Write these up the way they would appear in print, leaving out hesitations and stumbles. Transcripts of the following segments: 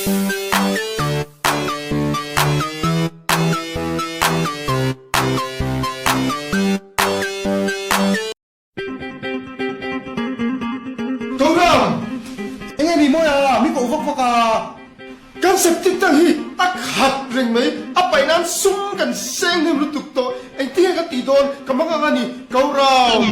Program eng nge ni mawi a, mi koh vak vak a. Kan septic tank hi a khat reng mai, a paih nan sum kan seng hnem lutuk tawh, engtin nge ka tih dawn ka mang ang a ni Program.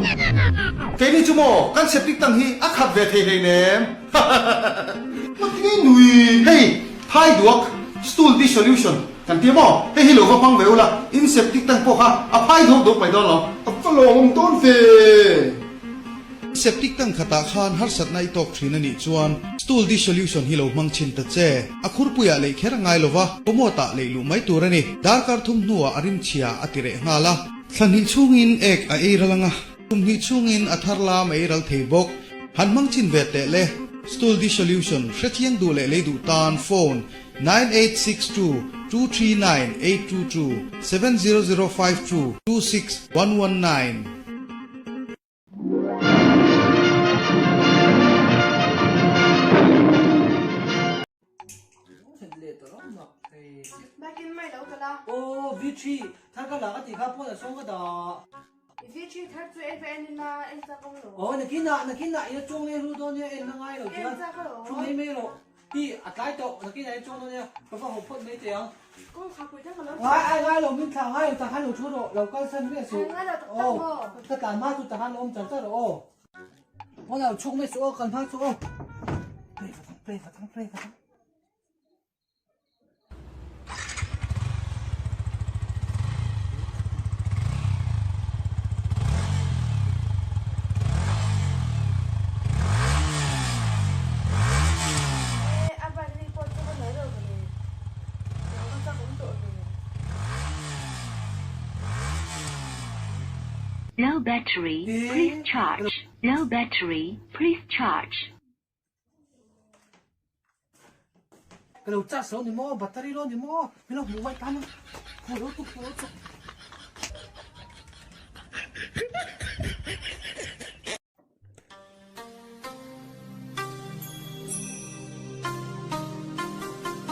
Keini chu maw kan septic tank hi a khat ve thei hleinem hahahaha. Ngati nui hei phai duak stool dissolution Kan ti maw? Hei hi lo va hmang ve ula, in septic tank pawh kha a phai dawk dawk mai dawn lo. A va lawmawm dawn ve! Septic tank khatah khan harsatna i tawk thin a nih chuan stool dissolution hi lo hmang chhin ta che. A khurpuiah leih kher a ngai lo va, commode-ah leih luh mai tur a ni. Darkar thum hnuah a rimchhia a ti reh nghal a. Thla hnih chhungin ek a ei ral ang a, kum hnih chhungin a thar lam a ei ral thei bawk. Han hmang chhin ve teh le. Stool dissolution hrechiang duh leh lei duh tan phone 9862 239 822 70052 26119. Bakin mai lo kal a. Aw V3 thar ka lak a tih kha pawn a sawng ka dah. V3 thar chu en va en ila en chak awm lo. Aw nakinah nakinah ila chuang leh hlu dawn nia en la ngai lo En chak alawm. Thu mai mai rawh. Hi a tlai tawh nakinah i chuang dawn nia ka va haw phawt mai teh ang. Kawng kha pui tak a lo Ngai ai ngai lo min thlah ngai lo takhan lo thu rawh lo kal san miah suh. Ngai lo tak tak maw. Ka tlan hma chu takhan lo awm char char rawh aw. Pawn ah chhuk mai suh aw kal hma chu aw. Play vat ang play vat ang play vat ang. Low battery, please charge. Low battery, please charge. Ka lo charge lo ni maw, battery lo ni maw, min lo hmuh mai tan a, hmuh lo tuk, hmuh lo tuk.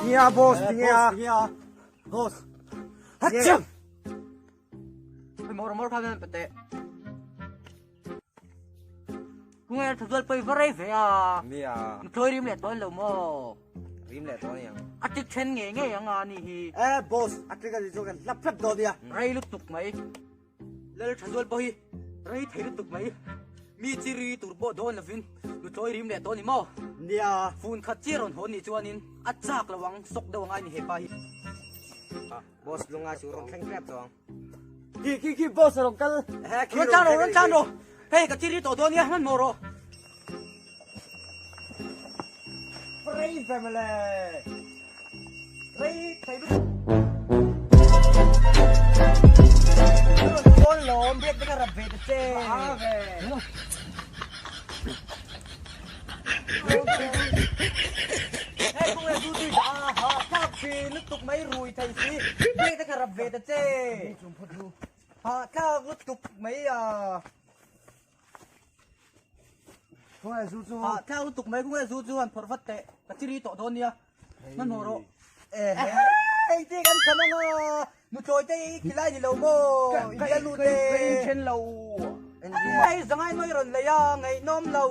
Nia boss tinge a. Boss. Hacham. Mor mor kha men pate. Kunge thazol poi varai ve a. Nia. Tloi rim le ton lo mo. Rim le ton yang. A tik then nge nge ang a ni hi. Eh boss, a tik a ni chu kan hlap hlap dawn nia. Rei lutuk mai. Lal Thazual pawh hi rei thei lutuk mai. Mi chi ri tur pawh dawn lovin nuthlawi rim leh tawh a ni maw? Nia. Fun khat chiah rawn hawn nih chuanin a chak lo ang, sawk deuh ang ai ni hepa hi. Boss lunga chu rawn thleng tlep tawh ang. Khi khi khi boss a rawn kal. Rawn chan rawh, rawn chan rawh. Hei ka chi ri tawh dawn nia, hmanhmawh rawh. Rei ve mawle. Rei thei lutuk. Rawn lawm break te ka rap ve ta che. A ve. Hei kung e zu tui dah a ha thlak thin lutuk mai rui thei si break te ka rap ve ta che. Ha thlak lutuk mai a. Khawngaih zu chu. Ah, thlang lutuk mai khawngaih zu chu han phawrh vat teh. Ka chiri tawh dawn nia. Hmanhmawh rawh. Hei ti kan kham anga nutlawi te i khilai ni lo maw? I bialnu te. Ka inthen lo. Hei zangai nawi rawn lei a, ngaihnawm lo.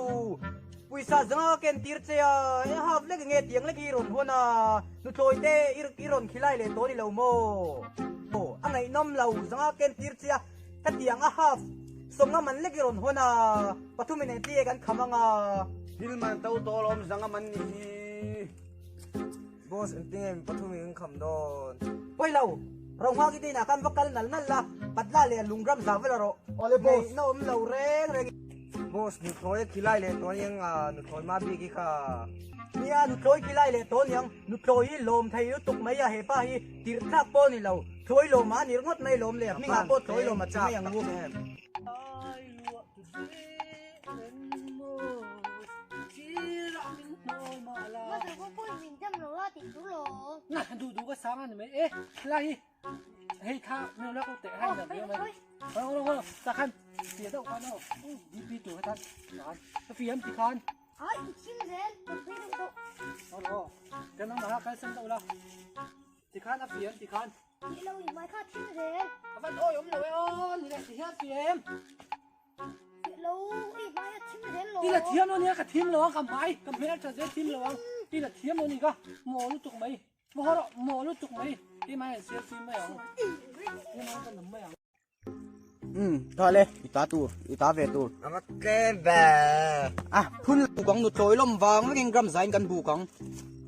Pawisa zanga ka ken tir che a, e half lek nge tiang lek hi rawn hawn a, nutlawi te i rawn khilai leh tawh ni lo maw? A ngaihnawm lo, zanga ken tir che a. Ka tiang a half sawmnga man lek i rawn hawn a, pathum in engti nge kan kham anga. Thil man to tawh alawm zanga man nih hi. Boss engti nge pathum in kan kham dawn. Pawi lo, Rohngaki te inah khan va kal nal nal la, patla leh lungram za vel rawh. Awle boss. Ngaihna awm lo reng reng. Boss nuthlawi a khilai leh tawh aniang a, nuthlawi ma bik hi kha. Nia nuthlawi khilai leh tawh aniang, nuthlawi hi lawm thei lutuk mai a hepa hi tirh thlak pawh a ni lo. Thlawi lawm a ni ringawt mai lawm le, hmingah pawh thlawi lawm a che mai ang u. Kan nangmah kha kalsan deuh la. Tikhan a fiam tikhan. Tih lo i mai kha thim zel. A van awi awm lo e aw ni leh ti hian fiam. Tih lo i mai a thim zel lo. I la thiam lo nia ka thim lo ang ka hmai ka hmel tha zel thim lo ang. I la thiam lo ni ka maw lutuk mai. Maw rawh maw lutuk mai. Keimah hian selfie mai ang. Keimah hian ka nam mai ang. Um, tha le, i ta tur, i ta ve tur. Anga tlem ve. Ah, phun buk ang nu tlawi lawm vang vekin gram zain kan buk ang.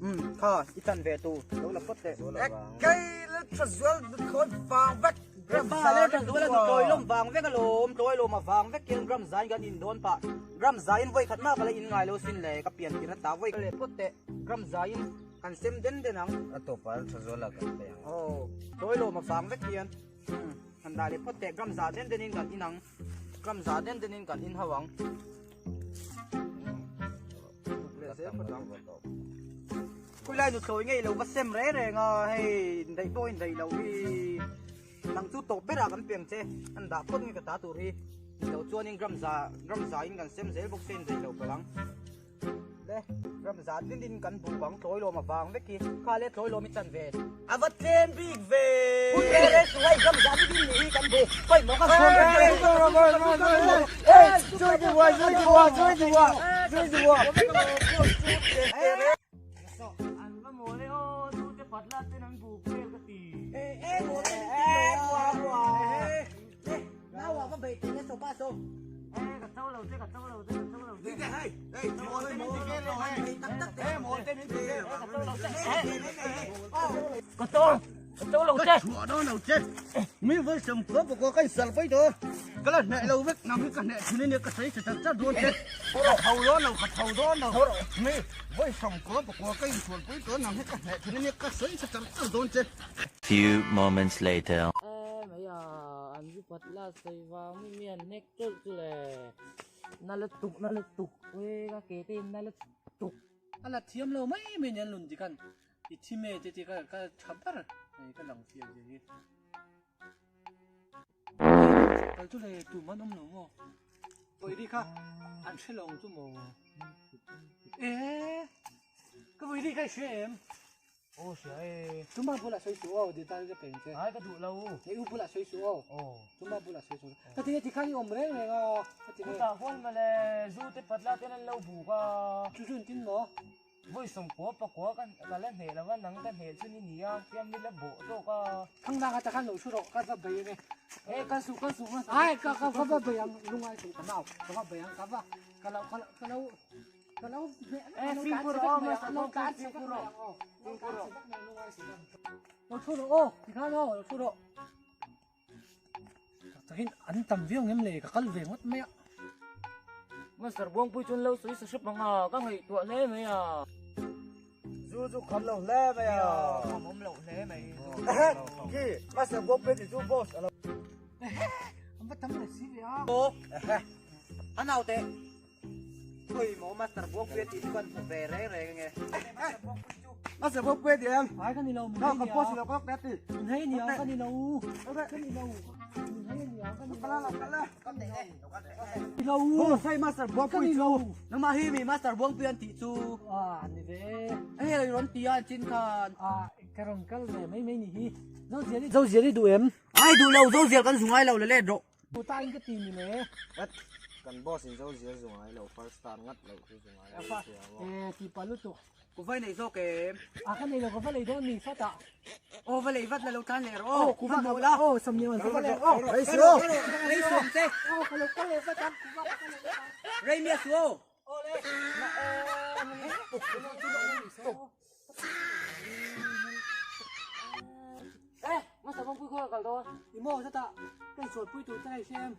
Um, kha, i chan ve tur, lo la phawt teh. Kei le tha zual nu tlawi vang vek. Gram zain. Le tha zual nu tlawi lawm vang vek alawm, tlawi lawm a vang vek hian gram zain kan in dawn pah. Gram zain vawi khat mah ka la in ngai lo sin le, ka pian tir ata vawi le phawt teh. Gram zain kan sem den den ang. A tawpah tha zual ah kan pe ang. Aw, tlawi lawm a vang vek hian. Kan dah leh phawt teh gram za den den in kan in ang gram za den den in kan in ho ang Khulai nu thlawi ngei lo va sem reng reng a hei daih pawh in daih lo hi nang chu tawp berah kan piang che an dah phawt nge ka ta tur hi ni lo chuanin gram za gram za in kan sem zel bawk se in daih lo palh ang. Le, ram zat din din kan buk ang tlawi lawm a vang vek hi. Kha le tlawi lawm i chan ve. A va tlem bik ve. Hun re re su hei ram zat din ni hi kan buk. Pai maw ka suan reng reng. Ei, zui ti wa, zui ti wa, zui ti wa, zui ti wa. An va mawl e aw, tu te patla ten an buk vel ka ti. E, e, mawl e, e, bua, bua. E, nau ah va bei teh nge sopa so. E, ka cho lo che, ka cho lo che, ka cho lo che. Ding teh hei, hei, mawl te min ti vel lo hei. Tak tak Hei, mawl te min ti vel. Ka cho lo che. Ka cho, ka cho lo che. Ka chhuah dawn lo che. Mi vawi sam kua pakua ka insal pawi dawn. Ka la hneh lo vek, nang hi ka hneh thin ania ka sawi chhe char char dawn che. Ka tho dawn lo, ka tho dawn lo. Mi vawi sam kua pakua ka insual pawi dawn, nang hi ka hneh thin ania ka sawi chhe char char dawn che. Few moments later. E mai a, an zu pat la sawi vang mi mi an hnek tawlh chu le. Na la tuk, na la tuk, e ka ke te in na la tuk. A la thiam lo mai mai nen lun ti khan i thi me te ti ka ka tha ber hei ka lang fiah zia hi. Kal chu le tu man awm lo maw. Pawih ri kha an hre lo ang chu maw. E ka vawi ri kha i hria em? Aw hria e. Tuma bulah sawi suh aw ti tan ka peng che. Ai ka duh lo. Hei u bulah sawi suh aw. Aw. Tuma bulah sawi suh. Ka ti ti khan i awm reng reng a. Ka ti Kutah huan mawle zu te patla ten an lo buk a. Chu chu an tin maw? Vawi sawmkua pakua ka ka la hneh lo va nang ka hneh chu ni nia fiam ni la bawh tawk a. Thangnak ata khan lo thu rawh ka va bei ange. E kal suh kal suh hmasa. Ai ka ka va bei ang lungai suh ka nau ka va bei ang ka va ka lo ka lo ka lo ka lo E fimkhur rawh aw hmasa bawk chu fimkhur rawh fimkhur rawh. Lo thu rawh aw tikhan aw lo thu rawh. Takin an tam viau ngem le ka kal ve ngawt mai a. Master Buangpui chuan lo sawi sa hrep ang a ka ngaihtuah hle mai a. Zu chu kham lo hle mai a. Kham awm lo hle mai. Khi Master Buangpui ti chu boss a lo. An va tam leh si ve a. Aw a naute. Khawi maw Master Buangpuia tih chu kan hmu ve reng reng ange. Master Buangpuia ti em? Ai ka ni lo, min hei hei nia. Ka lo ka pe ti. Min hei nia ka ni lo. Ka ni lo. Min hei nia ka ni lo. Kala kala. Ni lo. Bo sai Master Buangpui chu. Nangmah hi mi Master Buangpuia an tih chu. Ah ni ve. Hei lo rawn ti a an chin khan. Ah ka rawn kal ve mai mai ni hi. Zozial i Zozial i duh em? Ai duh lo Zozial kan zu ngai lo le let rawh. Puta in ka ti ni le. What? Kan boss in zo zia zu ngai lo first star ngat lo chu zu ngai lo sia maw. Eh ti pa lutuk. Ku vai nei zawk em? A ka nei lo ka va lei dawn ni sat ah. Aw va lei vat la lo tan leh rawh aw. Ku va ka la aw sawmhnih man va leh aw. Rei su aw. Rei sawm che. Aw ka lo kal leh vat ang ku va ka leh vat ang. Rei mia su aw. Aw le. Eh, masa bang pui khaw kal dawn. I maw zata kan sual pui tur te hei hrem.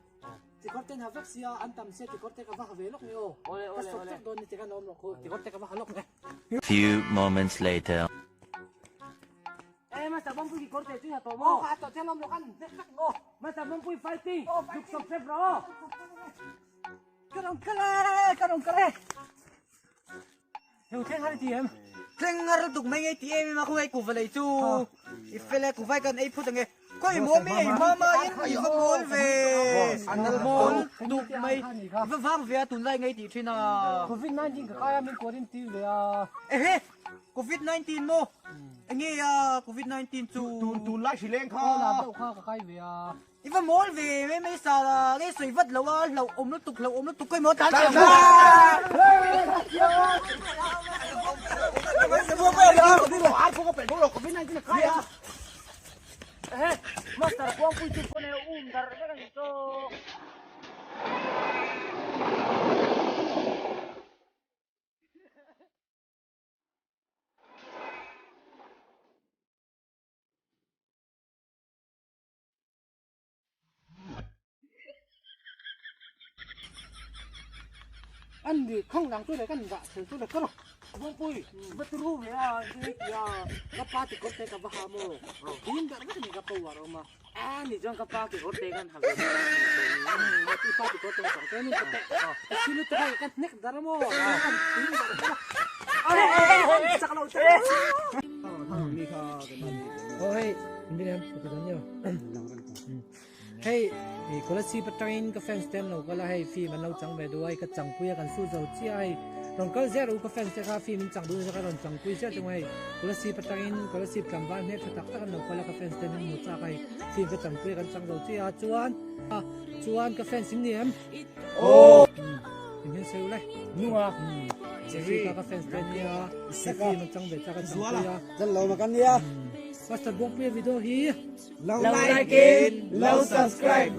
Tikawr ten ha vek sia an tam sia tikawr te ka va ha ve lawk nge aw. Ole Ka ole sawp ole. vek dawn ni te khan a awm lawk khu tikawr te ka va ha lawk nge. Few moments later. Eh, masa bang pui ki kawr te chu ha tawh Aw maw. ka ha tawh chiang awm lawk an vek vek maw. Masa bang pui fighting. Aw Duk fighting. sawp sep rawh aw. Ka rawn kal e, ka rawn kal e. Heu thleng har i ti em? Thleng har lutuk mai ngei ti em em a khawngaih kuva lei chu. I fel e, kuva hi kan ei phut ange. Khawi maw mi ei hma hma in i va mawl ve. Mawl tuk mai. I va vang ve a tunlai ngei tih thin a. Covid 19 ka kai a min quarantine ve a. Ehe! Covid 19 maw? Enge a Covid 19 chu? Tun tunlai hri leng kha. Aw lar deuh kha ka kai ve a. I va mawl ve mai mai sal a, nge sawi vat lo a, hlauh awm lutuk hlauh awm lutuk khawi maw tlan chiang maw? Ehe! Master Kuangpui chu phone e um dar vek a ni chawk. An ni khang lang chu le kan dah thil chu le ka rawh Bawngpui va turu ve a ni tia ka pa ti kawr te ka va ha maw tin ber vek ni ka pa uar awm a a ni chuan ka pa ti kawr te kan ha ve i pa ti kawr te ka te ni ka te silu te ka hnek dar maw an tin ber vek a chak lo te Oh hei Hei Kolasib atangin ka fans te an lo kal a hei film an lo chang ve duh a hei ka changpui a kan su zo chiah a hei rawn kal zel u ka fans te kha film in chang duh nasa kha rawn changpui zel chung a hei Kolasib atangin Kolasib tlangval hmel tha tak tak an lo kal a ka fans te min hmu chak a hei film ka changpui a kan chang zo chiah a chuan chuan ka fans in ni em Aw in hian sawi ule Nunga Jerry ka fans te nia film an chang ve chak a changpui a Zan lo ma kan nia Pastor Buangpuia video hi Lo like in, lo subscribe.